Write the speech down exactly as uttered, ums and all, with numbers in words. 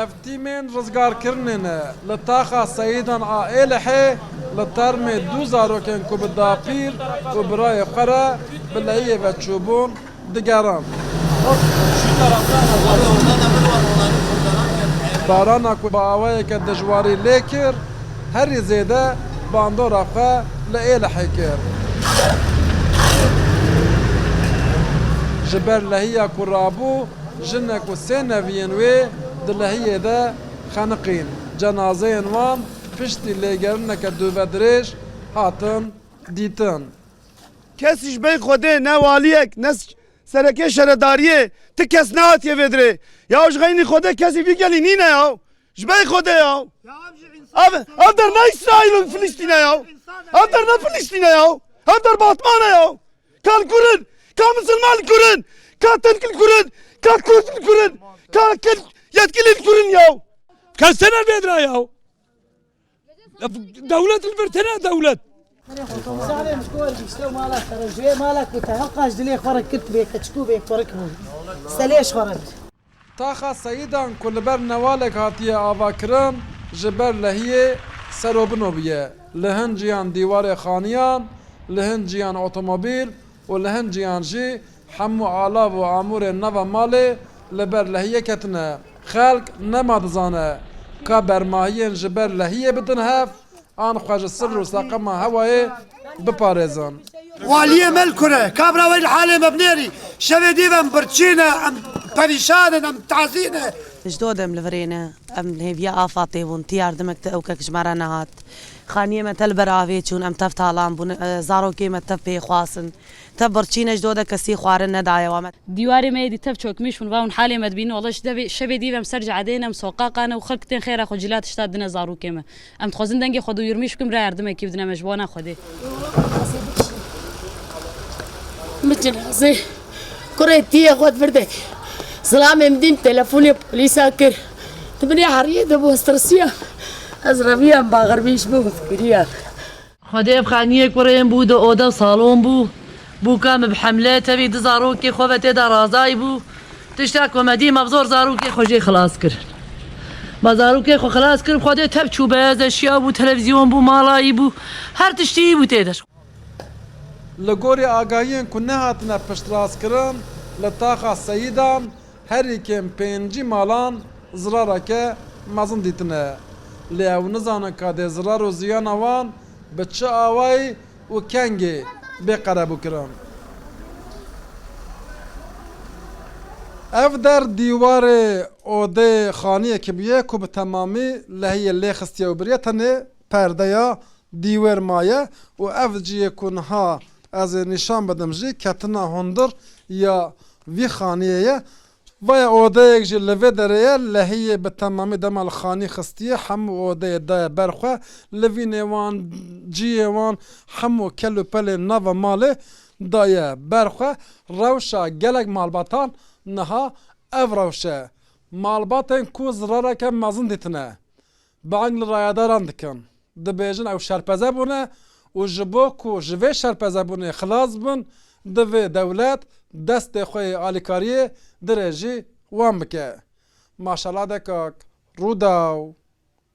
Ev tîmên rizgarkirinê ne. Li taxa Seyîdan a Êlihê li termê du zarokên ku bi dapîr û birayê xwe re bi lehiyê ve çûbûn, digeran. Barana ku bi awayeke dijwarî lê kir, herî zêde bandora xwe li Êlihê kir. Ji ber lehiya ku rabû, jinek û sê neviyên wê di lehiyê de xeniqîn. Cenazeyên wan piştî lêgerineke dûvedirêj hatin dîtin. Kes ji bey Xwedê, ne waliyek, ne s-, serekê şaredariyê, ti kes nehatiye vê dirê. Ya ji xeynî Xwedê kesî vî gelî nîne ya. Ji bey Xwedê ya. Ev, ev der ne Îsraîl û Filistîne ya. Ev der ne Filistîne ya. Ev der Batmane ya. Ka li kurin, ka misilman li kurin, ka tirk li kurin, ka kurd li kurin, ka kel-, yetkilî li kurin ya. Kes tene vê dira ya. Dewlet li vir tene dewlet. Zarê min ji ku wergişte û mala xwe re, ji wê mala ku te heqaş dilê xwe re kir, bê keçik û bê kurik bû. Selê ji xwe re. Taxa Seyidan ku li ber newalek hatiye avakirin, ji ber lehiyê serobino bûye. Li hin ciyan dîwarê xaniyan, li hin ciyan otomobîl û li hin ciyan jî hemû alav û amûrên nava malê li ber lehiyê ketine. Xelk nema dizane ka bermahiyên ji ber lehiyê bidin hev, an xwe ji sir û seqema hewayê biparêzin. Waliyê me li kur e? Kabra wê li halê me binêrî? Şevê dîv em birçî ne, em perîşan in, em tazî ne. Ji do dem li virê ne. Em li hêviya afatê bûn. Ti yardimek te ewkek ji me re nehat. Xaniyê me te li ber avê çûn, em tev talan bûn. E, zarokê me tev pê xwastin. Tev birçî ne, ji do de kesî xwarin nedaye wa me. Dîwarê me yê dî tev çökmüş bûn, va hûn halê me dibînin. Wala ji devê, şevê dîv em ser cadeyê ne, em soqaqa ne û xelk tên xêra xwe cîla tişta dine zarokê me. Em dixwazin dengê xwe duyurmîş bikin, bira yardimekî bidin, em ji bona Xwedê. Min cenazê kurê tiyê xwe di vir de kir. Zilamê min dîm telefonê polîsa kir. Di binê heriyê de bû, ez tirsiya. Ez reviyam baxirmîş bû, fikiriya. Xwedê ev xaniyê kurê min bû, di ode salon bû. Bûka min bi hemle tevî di zarokê xwe ve tê de razayî bû. Tişta ku me dî, me bi zor zarokê xwe jê xilas kirin. Me zarokê xwe xilas kir, Xwedê tev çû be, ez eşya bû, televîzyon bû, malayî bû, her tiştî bû tê de. Li gorî agahiyên ku nehatine piştrastkirin, li taxa Seyidan herî kêm pêncî malan zirareke mezin dîtine. Lê ew nizanin ka dê zirar û ziyana wan bi çi awayî û kengê bê qerebûkirin. Ev der dîwarê odeyê xaniyekî bûye ku bi temamî lehiyê lê xistiye û biriye, tenê perdeya dîwêr maye û ev cihê ku niha ez ê nîşan bidim jî ketina hundir ya vî xaniyê ye. Vaya odeyek jî li vê derê ye, lehiyê bi temamî dema li xanî xistiye, hemû odeyê daye ber xwe, livînê wan, ciyê wan, hemû kel û pelê nava malê daye ber xwe. Rewşa gelek malbatan niha ev rewş e. Malbatên ku zirareke mezin dîtine, bang li rayedaran dikin. Dibêjin ew şerpeze bûne û ji bo ku ji vê şerpezebûnê xilas bin, divê dewlet destê xwe yê alîkariyê dirêjî wan bike. Maşala dekak, Rûdaw.